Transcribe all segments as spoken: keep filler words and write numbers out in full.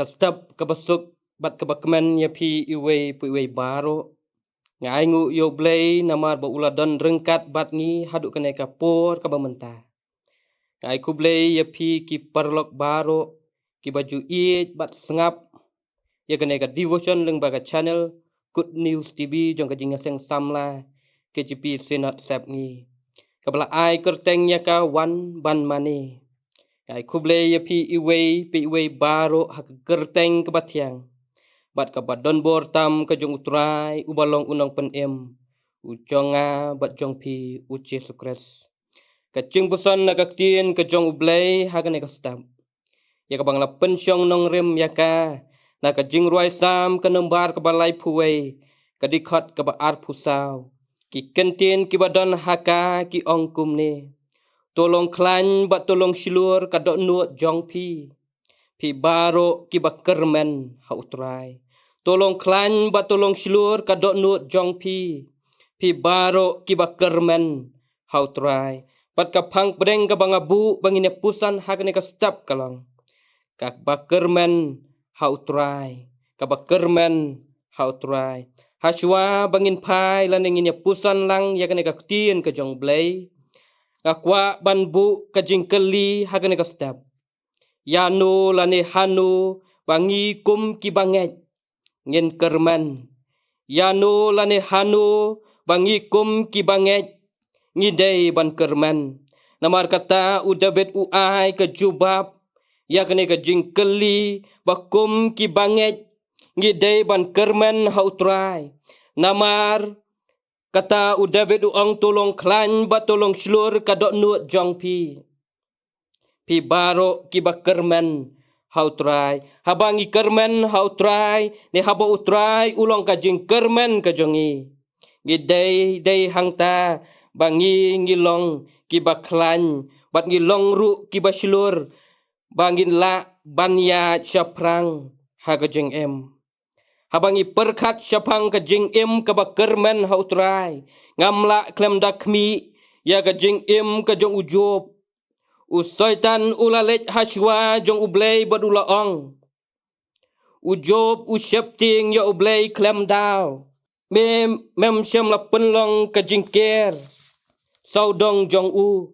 Ka step kaba suk bad kaba kmen ïa phi iwei pa iwei baroh. Nga ainguh ïa U Blei namar ba u la don ryngkat bad ngi haduh kane ka por kaba mynta. Nga ai khublei ïa phi ki paralok baroh kiba ju ïeit bad sngap ïa kane ka devotion lyngba ka channel Good News T V jong ka Jingïaseng Samla K J P Synod Sepngi, kaba la ai kyrteng ïa ka Wan Ban Mane. Nga ai khublei ïa phi iwei pa iwei baroh ha ka kyrteng kaba thiang bad kaba donbor tam ka jong U Trai uba long U Nongpynim u jong nga bad jong phi, U Jisu Khrist. Ka jingpuson na ka ktien ka jong U Blei ha kane ka step, ïa kaba nga la pynshong nongrim ïa ka na ka Jingrwai Salm ka nombar kaba laiphew wei, ka dkhot kaba arphew saw. Ki kyntien kiba don ha ka ki ong kumne: To long khlaiñ bad to long shlur ka dohnud jong phi, phi baroh kiba kyrmen ha U Trai. To long khlaiñ bad to long shlur ka dohnud jong phi, phi baroh kiba kyrmen ha U Trai. Bad ka phang pdeng kaba nga buh ba ngin ïa puson ha kane ka step ka long: Kaba kyrmen ha U Trai, kaba kyrmen ha U Trai. Hashwa ba ngin phai lane ngin ïa puson lang ïa kane ka ktien ka jong U Blei, nga kwah ban buh ka jingkylli ha kane ka step: Ïano lane hano ba ngi kum kiba ngeit ngin kyrmen? Ïano lane hano ba ngi kum kiba ngeit ngi dei ban kyrmen? Namar kata U David u ai ka jubab ïa kane ka jingkylli ba kum kiba ngeit ngi dei ban kyrmen ha U Trai. Namar kata U David u ong: To long khlaiñ bad to long shlur ka dohnud jong phi, phi baroh kiba kyrmen ha U Trai. Haba ngi kyrmen ha U Trai, ne haba U Trai u long ka jingkyrmen ka jong ngi, ngi dei, dei hangta ba ngi, ngi long kiba khlaiñ bad ngi long ruh kiba shlur, ba ngin lah ban ïaid shaphrang ha ka jingim. Haba ngi pyrkhat shaphang ka jingim kaba kyrmen ha U Trai, ngam lah khlem da khmih ïa ka jingim ka jong u Job. U Soitan u la leit hashwa jong U Blei bad u la ong. U Job u sheptieng ïa U Blei khlem daw. Me, mem shym la pynlong ka jingker sawdong jong u,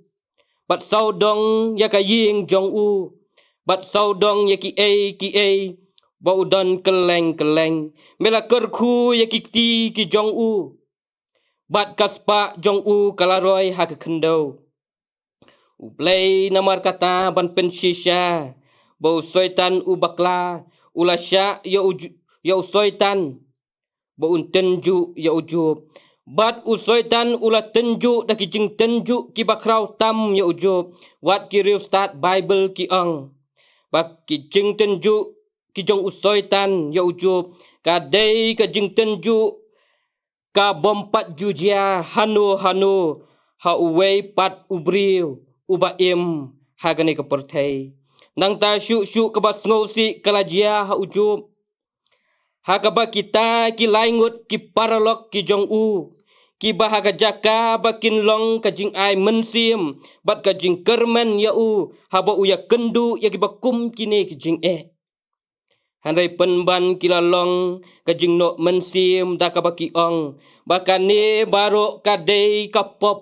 bad sawdong ïa ka ïing jong u, bad sawdong ïa kiei kiei ba u don kylleng kylleng. Me la kyrkhu ïa ki kti ki jong u, bad ka spah jong u ka la roi ha ka khyndew. U Blei namar kata ban pynshisha ba u Soitan u bakla, u la shah ïa u Ju-, ïa u Soitan ba un tynjuh ïa u Job. Bad u Soitan u la tynjuh da ki jingtynjuh kiba khraw tam ïa u Job. Wat ki riewstad Baibl ki ong ba ki jingtynjuh ki jong u Soitan ïa u Job ka dei ka jingtynjuh ka bym pat ju jia hano hano ha uwei pat u briew uba im ha kane ka pyrthei. Nangta shuh shuh kaba sngewsih ka la jia ha u Job, ha kaba kita ki lai ngut ki paralok ki jong u, kiba ha ka jaka ba kin long ka jingai mynsiem bad ka jingkyrmen ïa u, haba u ïakynduh ïa kiba kum kine ki jingeh. Hynrei pynban ki la long ka jingnoh mynsiem da kaba ki ong ba kane baroh ka dei ka pop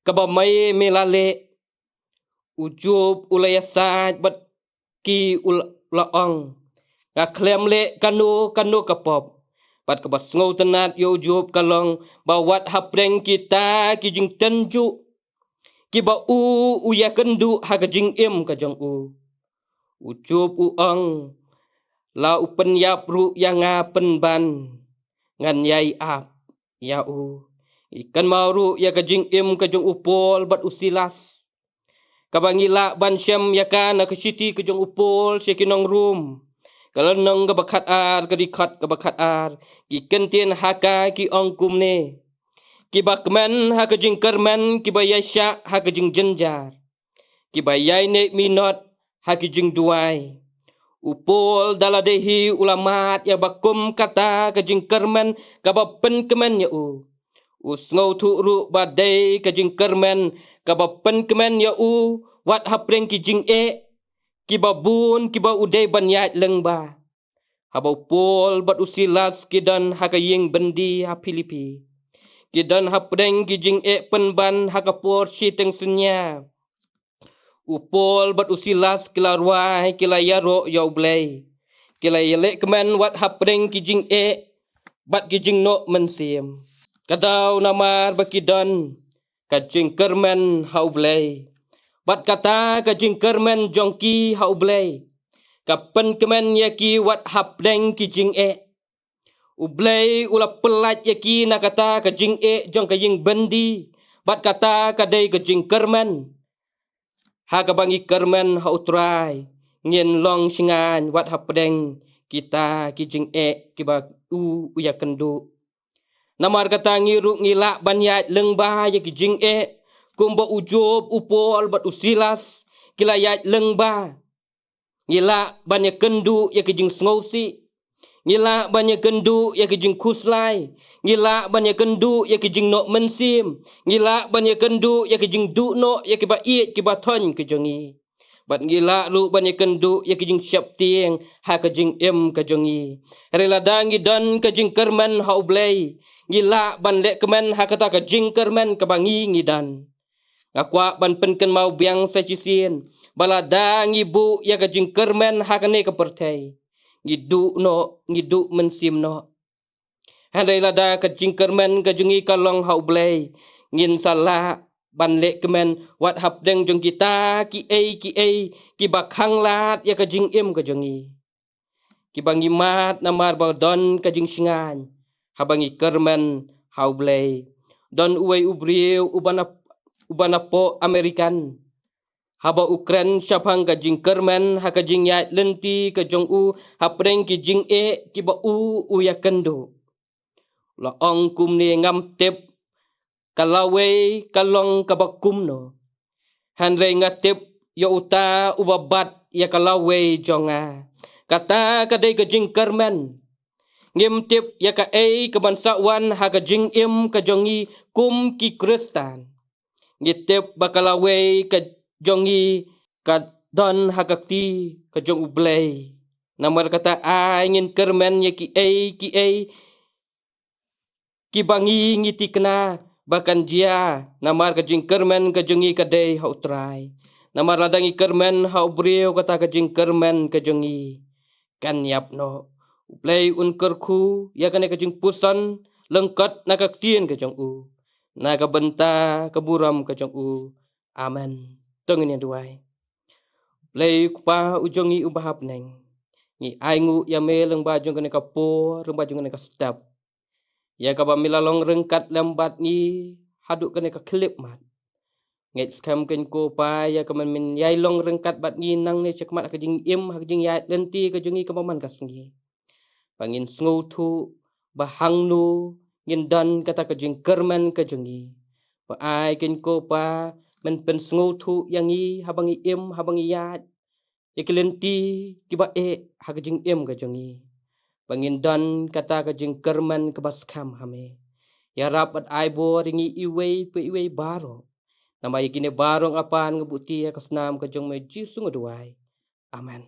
kaba me, me la leh. U Job u la ïasaid bad ki, u la, la ong, nga khlem leh kano kano ka pop. Bad kaba sngewtynnat ïa u Job ka long ba wat hapdeng kita ki jingtynjuh kiba u, u ïakynduh ha ka jingim ka jong u, u Job u ong, la u pynïap ruh ïa nga pynban, ngan ïai ap ïa u. Ngi kynmaw ruh ïa ka jingim ka jong u Paul bad u Silas, kaba ngi lah ban shem ïa ka na ka shithi ka jong u Paul sha ki nong Rom, ka lynnong kaba khatar, ka dkhot kaba khatar. Ki kyntien ha ka ki ong kumne: Kiba kmen ha ka jingkyrmen, kiba ïaishah ha ka jingjynjar, kiba ïaineh minot ha ki jingduwai. U Paul da lade hi u la mad ïa ba kum kata ka jingkyrmen kaba pynkmen ïa u. U sngewthuh ruh ba dei ka jingkyrmen kaba pynkmen ïa u wat hapdeng ki jingeh kiba bun kiba u dei ban ïaid lyngba. Haba u Paul bad u Silas ki don ha ka ïing byndi ha Philippi, ki don hapdeng ki jingeh pynban ha ka por shiteng synñia. U Paul bad u Silas ki la rwai, ki la ïaroh ïa U Blei, ki la ïalehkmen wat hapdeng ki jingeh bad ki jingnoh mynsiem. Ka daw namar ba ki don ka jingkyrmen ha U Blei, bad kata ka jingkyrmen jong ki ha U Blei ka pynkmen ïa ki wat hapdeng ki jingeh. U Blei u la pyllait ïa ki na kata ka jingeh jong ka ïing byndi bad kata ka dei ka jingkyrmen. Ha kaba ngi kyrmen ha U Trai, ngin long shngaiñ wat hapdeng kita ki jingeh kiba u u ïakynduh. Namar kata ngi ruh ngi lah ban ïaid lyngba ïa ki jingeh kumba u Job, u Paul bad u Silas ki la ïaid lyngba. Ngi lah ban ïakynduh ïa ki jingsngewsih. Ngi lah ban ïakynduh ïa ki jingkhuslai. Ngi lah ban ïakynduh ïa ki jingnoh mynsiem. Ngi lah ban ïakynduh ïa ki jingduh noh ïa kiba ïeit kiba thoiñ ki jong ngi. Bad ngi lah ruh ban ïakynduh ïa ki jingsheptieng ha ka jingim ka jong ngi. Hynrei lada ngi don ka jingkyrmen ha U Blei, ngi lah ban lehkmen ha kata ka jingkyrmen kaba ngi ngi don. Nga kwah ban pynkynmaw biang sa shisien ba lada ngi buh ïa ka jingkyrmen ha kane ka pyrthei, ngi duh noh, ngi duh mynsiem noh. Hynrei lada ka jingkyrmen ka jong ngi ka long ha U Blei, ngin sa lah ban lehkmen wat hapdeng jong kita kiei kiei kiba khanglad ïa ka jingim ka jong ngi. Kiba ngi mad namar ba don ka jingshngaiñ haba ngi kyrmen ha U Blei. Don uwei u briew uba na, uba napoh American, haba u kren shaphang ka jingkyrmen ha ka jingïaid lynti ka jong u hapdeng ki jingeh kiba u u ïakynduh. La ong kumne: Ngam tip ka lawei ka long kaba kumno, hynrei nga tip ïa uta uba bat ïa ka lawei jong nga. Kata ka dei ka jingkyrmen. Ngim tip ïa kaei ka ban sa wan ha ka jingim ka jong ngi kum ki Khristan. Ngi tip ba ka lawei ka jong ngi ka don ha ka kti ka jong U Blei. Namar kata ai ngin kyrmen ïa kiei kiei kiba ngi ngi thikna ba kan jia namar ka jingkyrmen ka jong ngi ka dei ha U Trai. Namar lada ngi kyrmen ha u briew, kata ka jingkyrmen ka jong ngi kan ïap noh. U Blei un kyrkhu ïa kane ka jingpuson lyngkot na ka ktien ka jong u, na ka bynta ka burom ka jong u. Amen. To ngin ïa duwai. Blei Kpa u jong ngi uba ha bneng, ngi ainguh ïa me lyngba jong kane ka por, lyngba jong kane ka step, ïa kaba me la long ryngkat lem bad ngi haduh kane ka khyllipmat. Ngeit skhem kein ko Pa ïa ka mynmen ïai long ryngkat bad ngi nangne shakhmat ha ka jingim, ha ka jingïaid lynti ka jong ngi kaba man ka sngi. Ba ngin sngewthuh ba hangno ngin don kata ka jingkyrmen ka jong ngi. Ba ai kein ko Pa men pynsngewthuh ïa ngi haba ngi im, haba ngi ïaid ïa ki lynti kiba eh ha ka jingim ka jong ngi. Ba ngin don kata ka jingkyrmen kaba skhem ha me. Ïarap bad ai bor ïa ngi iwei pa iwei baroh. Namar ïa kine baroh nga pan nga buti ha ka snam ka jong me Jisu nga duwai. Amen.